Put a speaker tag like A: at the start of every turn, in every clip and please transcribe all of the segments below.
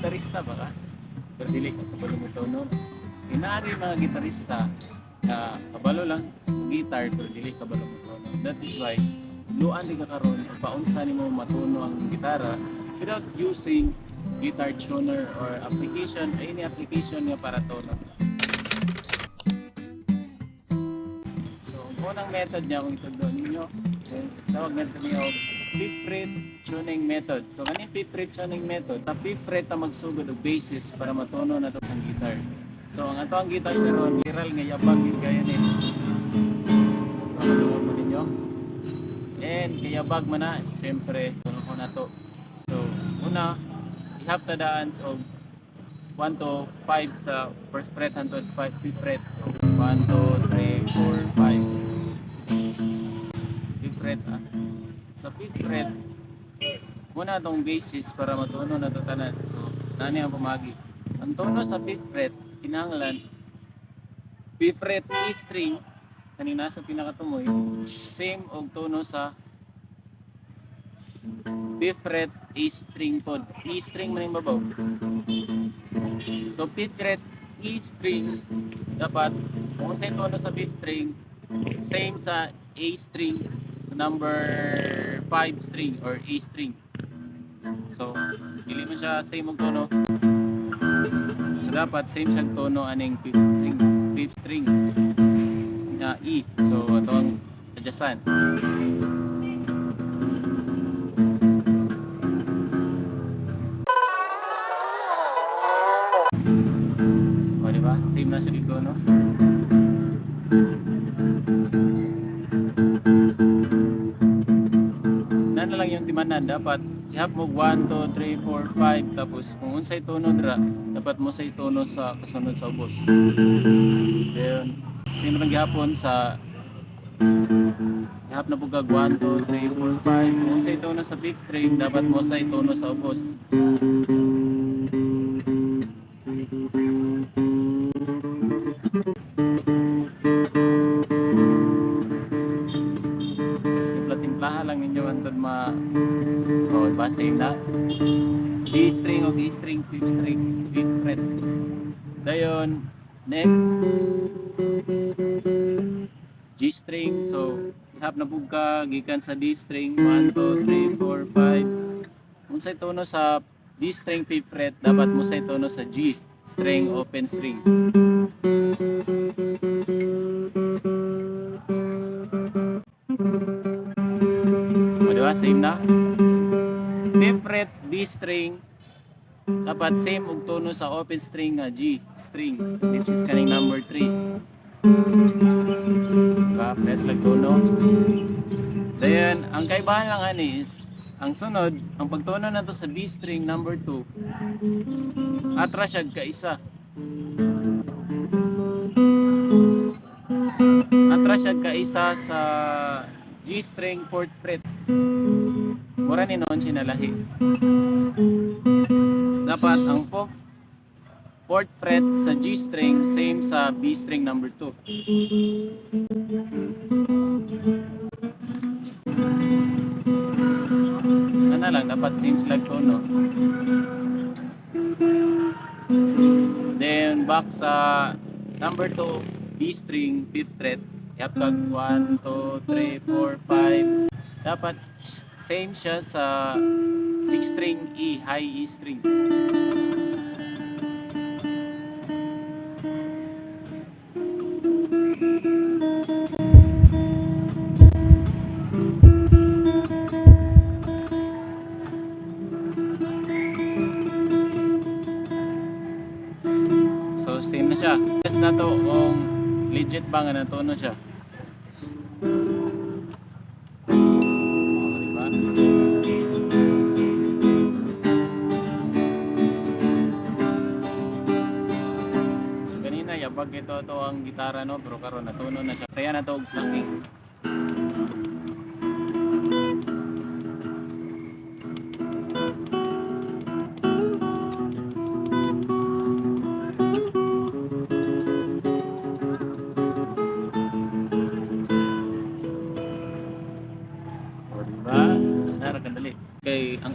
A: Gitarista ba ka? Pero dili ka kabalo mo tono. Inari mga gitarista na kabalo lang guitar pero dili kabalo mo tono. That is why luan di ka karon o paunsa nimo matuno ang gitara without using guitar tuner or application, any application nga para tono. So, ang unang method niya kung itugdo ninyo is tawag natin niya og fifth fret tuning method. So, kaning fifth fret tuning method, sa fifth fret ta magsugod og basis para matuno na ang guitar. So, ang ato ang guitar karon literal nga yabag yun kaya ni. So, mo ninyo. And kayabag man na, syempre, tuno ko na to. So, una, ihap ta daan og 1 to 5 sa first fret hantod 5 fifth fret. So 1 2 3 4 5 fifth fret ah. Sa fifth fret muna atong basis para matuno na to tanan. So nani ang pamagi. Ang tono sa fifth fret kinahanglan fifth fret E string kaning nasa pinakatumoy same og tono sa fifth fret A string pod. E string man yung babaw. So fifth fret E string dapat kung sa tono sa fifth string same sa A string sa number 5 string or A string. So dili man siya same og tono. So dapat same siya tono aning fifth string na E. So ato ang adjustan. O, di ba? Same na siya dito, no? Na na lang yung timanan. Dapat ihap mo 1, 2, 3, 4, 5. Tapos kung unsay tono dira, dapat mo say tono sa kasunod sa ubos. Then, same lang gihapon sa ihap na pugag 1, 2, 3, 4, 5. Kung unsay tono sa fifth string, dapat mo say tono sa ubos. Timpla-timplahan lang ninyo antod ma oh, ba same na D string o D string, fifth string, fifth fret. Dayon, next G string. So ihap na pug ka gikan sa D string 1 2 3 4 5. Unsay tono sa D string fifth fret, dapat mo say tono sa G string open string. O, di ba? Same na. Fifth fret D string dapat same og tono sa open string nga G string, which is kaning number 3. Diba? Press lang tono. Then, ang kaibahan lang ani is ang sunod, ang pagtono na to sa D string number 2, atras siya kaisa. Atras siya kaisa sa G string fourth fret. Mura ni noon siya nalahi. Dapat ang pop fourth fret sa G string same sa B string number 2. Ano lang, dapat same sila tono. Then back sa number 2, B string, fifth fret. Ihap kag 1, 2, 3, 4, 5. Dapat same siya sa 6 string E, high E string. So same na siya. Test na to kung legit ba nga natuno siya. Oh, di ba? So, ganina yabag ito to ang gitara no, pero karon natuno na siya. Kaya na to og plucking. O, di ba? Nara kadali. Kay ang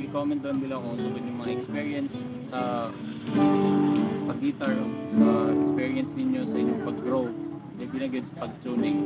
A: I-comment down below kung unsa inyong mga experience sa pag-guitar, sa experience ninyo sa inyong pag-grow, labi na gyud sa pag-tuning.